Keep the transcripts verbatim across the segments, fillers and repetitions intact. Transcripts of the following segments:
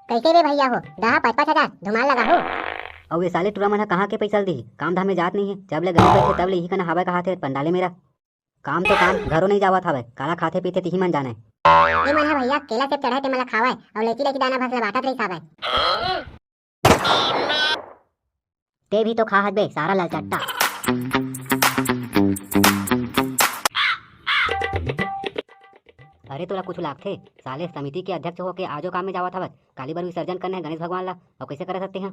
कइसे बे भइया हो, दहा पाँच पाँच हजार धुमाल लगाहू। अउ ये साले टुरा मन ह कहाँ के पइसा ल दिही? काम धाम में जात नइ हे, जब ले गरीब बइठे तब ले इही कना हावय कहाथे पंडाले मेरा। काम तो काम, घरो नइ जावत हावय, काला खाथे पीथे तिही मन जानय। ए मन ह भइया केला सेब चढ़े ते मन ल खावय अउ लेची लेची दाना भस ल बांटत रहिस हावय। ते भी तो खा हस बे, सारा ललचट्टा। अरे तोला कुछ लागथे? साले समिति के अध्यक्ष होके आजो काम में जावत हवस, काली बर विसर्जन करना हे गणेश भगवान ला, अउ कइसे करत हस तेहा?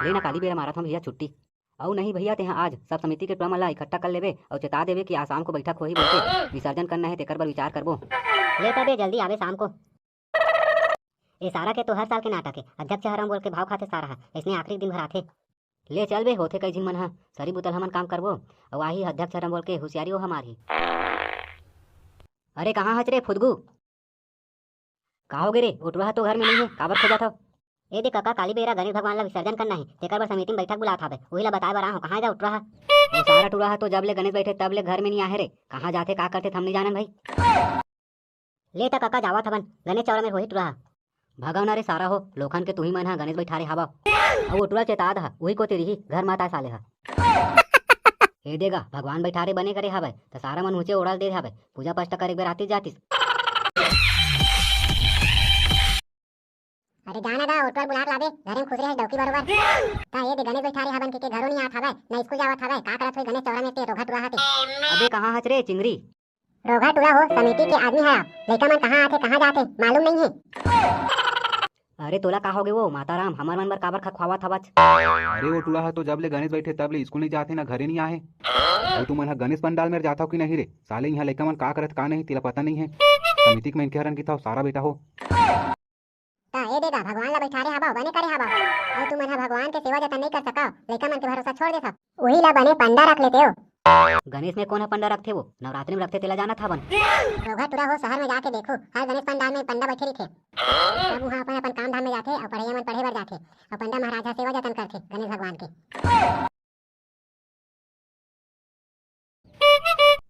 ले ना काली बेरा मारत हंव भइया छुट्टी। अउ नहीं भइया, तेहा आज सब समिति के टुरा मन ला इकट्ठा कर लेबे अउ चेता देबे कि आज शाम को बैठक होही बोलके, विसर्जन करना हे तेकर बर विचार करबो। ले तबे जल्दी आबे शाम को। ए सारा के तो हर साल के नाटक हे, अध्यक्ष हरम बोल के भाव खाथे सारा ह, अइसने आखिरी दिन भर आथे। ले चल बे, होथे कई झिन मन ह, सरी बुतल हमन काम करबो, अउ आही अध्यक्ष हरम बोल के हुसियारी ओ हमार ही। अरे कहाँ हच रे फुदगू? का होगे रे, ओ टुरा ह तो घर में नइ हे, काबर खोजत हव? ए दे कका, काली बेरा गणेश भगवान ला विसर्जन करना हे, तेकर बर समिति में बैठक बुलात हावय, उही ला बताए बर आए हंव। कहाँ हे गा ओ टुरा ह? ओ सारा टुरा ह तो जब ले गणेश बैठे तब ले घर में नइ आहे रे, कहाँ जाथे का करथे त हम नइ जानन भाई। ले त कका जावत हवन, गणेश चौरा में होही टुरा ह। भगव ना रे सारा हो, लोखन के तुही मन ह गणेश बैठारे हावव। अउ ओ टुरा चेतात ह, उही कोती रिही, घर म ताय साले ह। ए देगा, भगवान बैठारे बने करे हावय, त सारा मन ऊंचे ओढ़ल दे हावय, पूजा पाठ करे बर आतिस जातिस। अरे जा ना गा, ओ टुरा ल बुला के लाबे, घरे में खुसरे हे डौकी बरोबर। ता ए दे गणेश बैठारे हावन के, के घरो नइ आत हावय, ना स्कूल जावत हावय, का करत होही गणेश चौरा में ते रोघा टुरा ह ते। अबे कहाँ हच रे चिंगरी? रोघा टुरा हो, समिति के आदमी हे आप, लइका मन कहाँ आथे, कहाँ जाथे, मालूम नइ हे। अरे तोला का होगे वो माता राम, हमर मन बर काबर खखवावत हवच? अरे वो टुरा ह तो जब ले गणेश बैठे तब ले स्कूल नइ जाथे ना घरे नइ आहे। अउ तुमन ह गणेश पंडाल में जाथव कि नहीं रे? साले इहाँ लइका मन का करत का नहीं तेला पता नइ हे। समिति के मनखे हरन किथव सारा बेटा हो। ता ए देगा, भगवान ला बैठारे हावव, बने करे हावव। अउ तुमन ह भगवान के सेवा जतन नइ कर सकव, लइका मन के भरोसा छोड़ देथव। उही ला बने पंडा रख लेतेव। गणेश में कोन ह पंडा रखथे वो? नवरात्रि में रखथे तेला जानत हावन। रोघा टुरा हो, शहर में जाके देखो, हर गणेश पंडाल में पंडा बैठे रहिथे। सब उहाँ अपन अपन काम धाम में जाथे अउ पढ़इया मन पढ़े बर जाथे अउ पंडा महाराज ह सेवा जतन करथे गणेश भगवान के।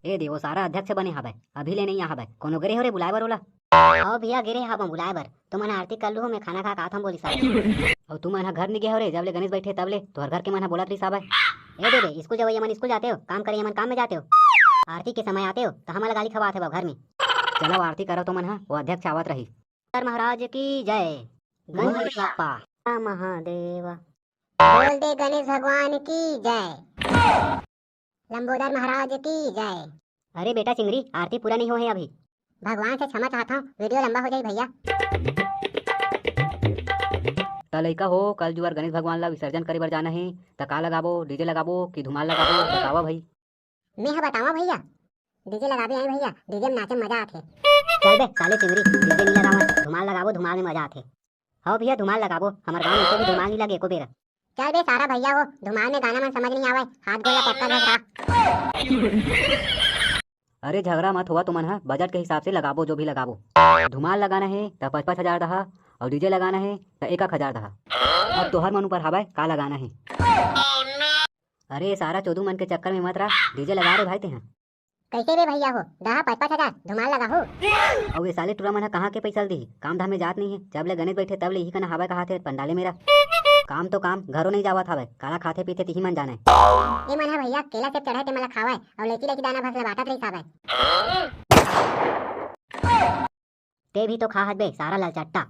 ए दे, वो सारा अध्यक्ष बने हावय, अभी ले नइ आ हावय। कोनो गे रे हो रे बुलाए बर ओला? हव भइया, गे रे हावंव बुलाए बर। तुमन आरती कर लूहू, मैं खाना खा के आत हंव बोलिस हावय। अउ तुमन ह घर नइ गे हो रे, जब ले गणेश बैठे तब ले तोहर घर के मन ह बोलत रहिस हावय। ए दे रे, स्कूल जवइया मन स्कूल जातेव, काम करइया मन काम में जातेव। आरती के समय आतेव त हमन ला गाली खवात हव घर में। चलव आरती करव तुमन ह, वो अध्यक्ष आवत रही। महाराज की जय। गणेश बप्पा महादेव। बोल दे गणेश भगवान की जय। लंबोदर महाराज की जय। अरे बेटा चिंगरी, आरती पूरा नइ होहे अभी। भगवान से क्षमा चाहत हंव, वीडियो लंबा हो जाही भइया। त लइका हो, कल जुवर गणेश भगवान ला विसर्जन करे बर जाना हे, त का लगाबो, डीजे लगाबो कि धुमाल लगाबो, बतावा भई। मैं ह बतावंव भइया, डीजे लगाबे आए भइया, डीजे में नाचे में मजा आथे। चल बे साले चिंगरी, डीजे नइ लगावन, धुमाल लगाबो, धुमाल में मजा आथे। हव भइया, धुमाल लगाबो, हमर गांव में तो भी धुमाल नइ लगे एको बेरा। चल बे सारा भइया हो, धुमाल में गाना मन समझ नइ आवय, हाथ गोड़ ला पटका घसरा। अरे झगड़ा मत होवा तुमन ह, बजट के हिसाब से लगाबो जो भी लगाबो। धुमाल लगाना हे त पाँच पाँच हजार दहा, अउ डीजे लगाना हे त एक एक हजार दहा। अब तोहर मन ऊपर हावय का लगाना हे। अरे सारा चोदू मन के चक्कर में मत रह, डीजे लगा रे भाई तेहा। कइसे बे भइया हो, दहा पाँच पाँच हजार धुमाल लगाहू। अउ ये साले टुरा मन ह कहाँ के पइसा ल दिही? काम धाम में जात नइ हे, जब ले गणेश बइठे तब ले इही कना हावय कहाथे पंडाले मेरा। काम तो काम, घरो नइ जावत हावय, काला खाथे पीथे तिही मन जानय। ए मन ह भइया केला सेब चढ़ाय ते मन ल खावय, अउ लेची लेची दाना भस ल बांटत रहिस हावय। ते भी तो खा हस बे, सारा ललचट्टा।